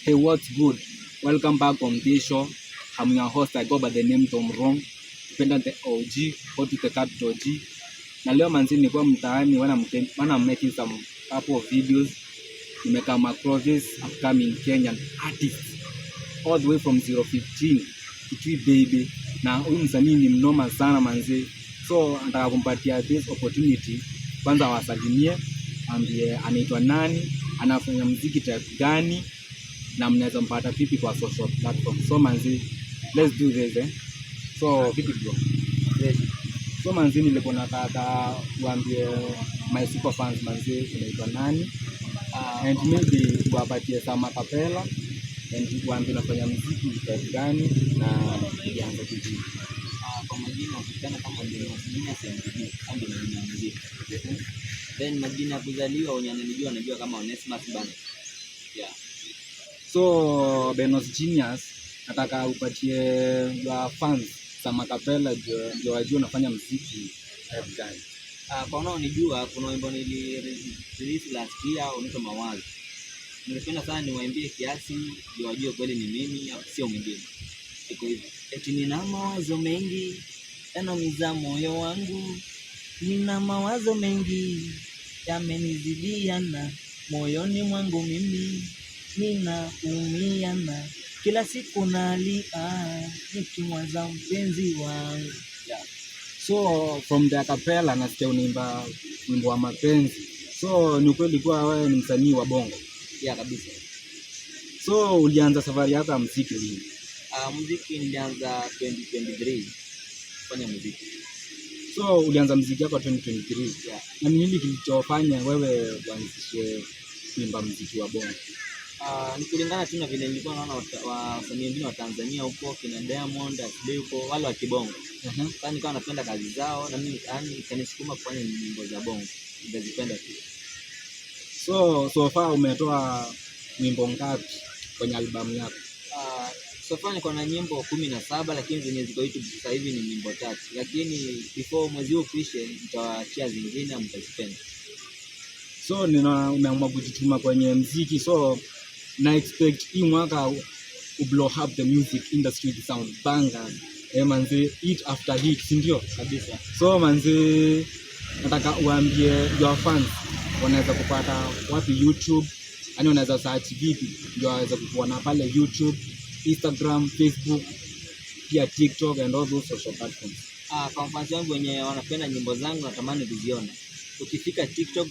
Hey, what's good? Welcome back on this show. I'm your host. I go by the name Tom Wrong, dependent the OG, go to the capital G. Na leo manzi, nilikuwa mtaani when I'm making some couple of videos. Nimecome across this upcoming Kenyan artist all the way from 015, Kitui Baby, na huyu msanii ni mnoma sana manzi, so nataka kumpatia this opportunity kwanza awasalimie, ambie anaitwa nani, anafanya mziki type gani na mnaweza mpata vipi kwa social platform. So manzi, let's do this, eh. So vipi, bro? Fresh. So manzi, nilikuwa nataka uambie my super fans, manzi, unaitwa nani and maybe uwapatie some acapella and uambie unafanya mziki type gani na ulianza kivipi. Kwa majina ukiitana kama Benos Genius MTV, au ndio majina ya muziki. Then majina ya kuzaliwa, wenye wananijua wanajua kama Onesmus Bana. Yeah. So Benos Genius, nataka upatie your fans some acapella ndio wajue unafanya mziki type gani. Kwa wanaonijua, kuna wimbo nili release last year unaitwa Mawazo. Ningependa sana niwaimbie kiasi ndio wajue kweli ni mimi au sio mwingine. Iko hivi. Eti nina mawazo mengi yanaumiza moyo wangu, nina mawazo mengi yamenizidiana moyoni mwangu, mimi ninaumiana kila siku nalia nikimwaza mpenzi wangu. Yeah. So from the acapella nasikia unaimba wimbo wa mapenzi. So ni ukweli kuwa wewe ni msanii wa bongo? Yeah, kabisa. So ulianza safari yako ya muziki lini? Muziki nilianza 2023 kufanya muziki. So ulianza muziki yako 2023? Yeah. Na ni nini kilichofanya wewe uanzishe kuimba muziki wa bongo? Ni kulingana tu na vile nilikuwa naona wasanii wengine wa Tanzania huko, kina Diamond, Aslay huko, wale wa kibongo. Sasa nikawa napenda kazi zao na mimi yani ikanisukuma kufanya nyimbo za bongo. Nikazipenda pia. So so far umetoa wimbo ngapi kwenye albamu yako? So far niko na nyimbo 17, lakini zenye ziko YouTube sasa hivi ni nyimbo tatu. Lakini before mwezi huu uishe nitawaachia zingine, mtazipenda. So nina umeamua kujituma kwenye mziki, so na expect hii mwaka ublow up the music industry with sound bangers. Eh, manze, hit after hit, si ndio? Kabisa. So manze, nataka uambie your fans wanaweza kupata wapi YouTube, yani wanaweza search vipi ndio waweze kukuona pale YouTube, Instagram, Facebook, pia TikTok and all those social platforms. Kwa fans wangu wenye wanapenda nyimbo zangu natamani kuziona. Ukifika TikTok,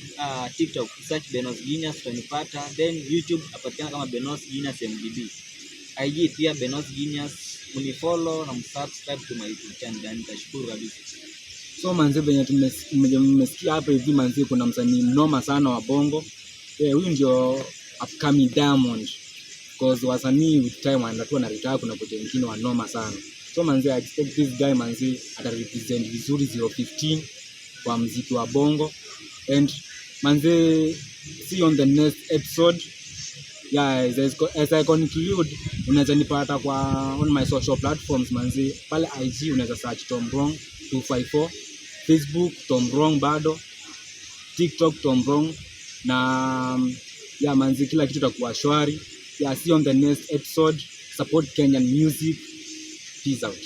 TikTok search Benos Genius utanipata. Then YouTube napatikana kama Benos Genius MDB. IG pia Benos Genius, mnifollow na msubscribe to my YouTube channel, na nitashukuru kabisa. So manze, venye mmesikia hapa hivi manze, kuna msanii mnoma sana wa bongo. Eh, huyu ndio upcoming Diamond. Cause wasanii with time wanakuwa na retire, kuna kuja wengine wanoma sana. So manze, I expect this guy, manze, ata represent vizuri 015 kwa mziki wa bongo. And manze, see you on the next episode. Yeah, as I conclude, unaweza nipata kwa on my social platforms, manze. Pale IG unaweza search Tom Wrong 254, Facebook Tom Wrong bado, TikTok Tom Wrong na yeah, manze, kila kitu itakuwa shwari. Yeah, see you on the next episode. Support Kenyan music. Peace out.